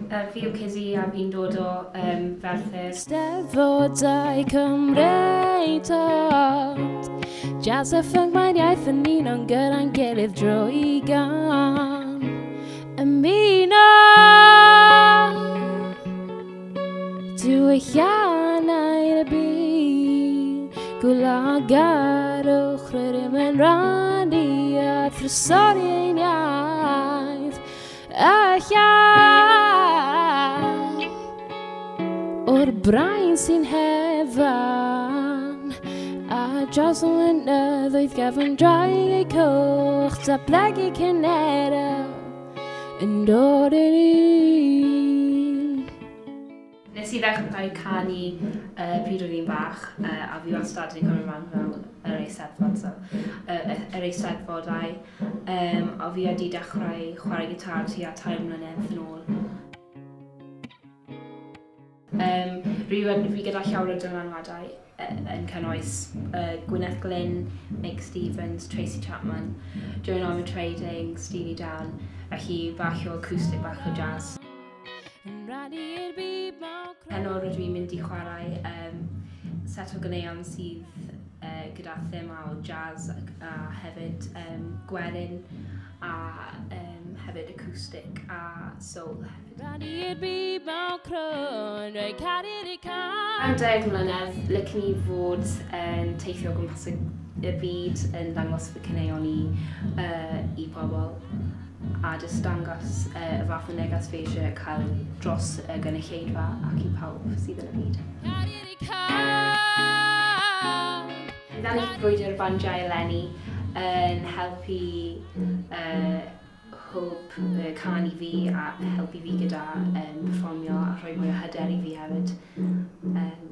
Fi yw Kizzy a fi'n dod o um, Ferthyr. Steddfodau Cymreictod. Jazz a ffunk mae'r iaith yn un o'n gyda'n gilydd drwy gan. Ymuno Diwylliannau'r byd Gwlagarwch rydym yn rhannu a thrysori ein iaith Y llaw o'r brain sy'n hefan A draws y mynyddoedd gefn draig eu coch Datblygu cenedl yn dod yn un. Nes i ddechrau canu pryd o'n i'n bach a fi wastad wedi cymryd rhan mewn yr eisteddfod so yr eisteddfodau um, a fi wedi dechrau chwarae gitar tua 3 mlynedd yn ôl. Fi gyda llawer o dylanwadau yn cynnwys Gwyneth Glyn, Meic Stevens, Tracy Chapman, Joan Armatrading, Steely Dan, felly bach o acoustic, bach o jazz. Heno rydw i'n mynd i chwarae set o ganeuon sydd gyda thema o jazz a hefyd gwerin a hefyd acoustic a soul hefyd. Am 10 mlynedd, licen i fod yn teithio o gwmpas y byd yn dangos fy caneuon i pobl a jyst dangos y fath o neges fi eisiau cael dros y gynulleidfa ac i pawb sydd yn y byd. Bydd ennill Brwydr Bandiau eleni yn helpu hwb cân i fi a helpu fi gyda perfformio a rhoi mwy o hyder i fi hefyd. Um,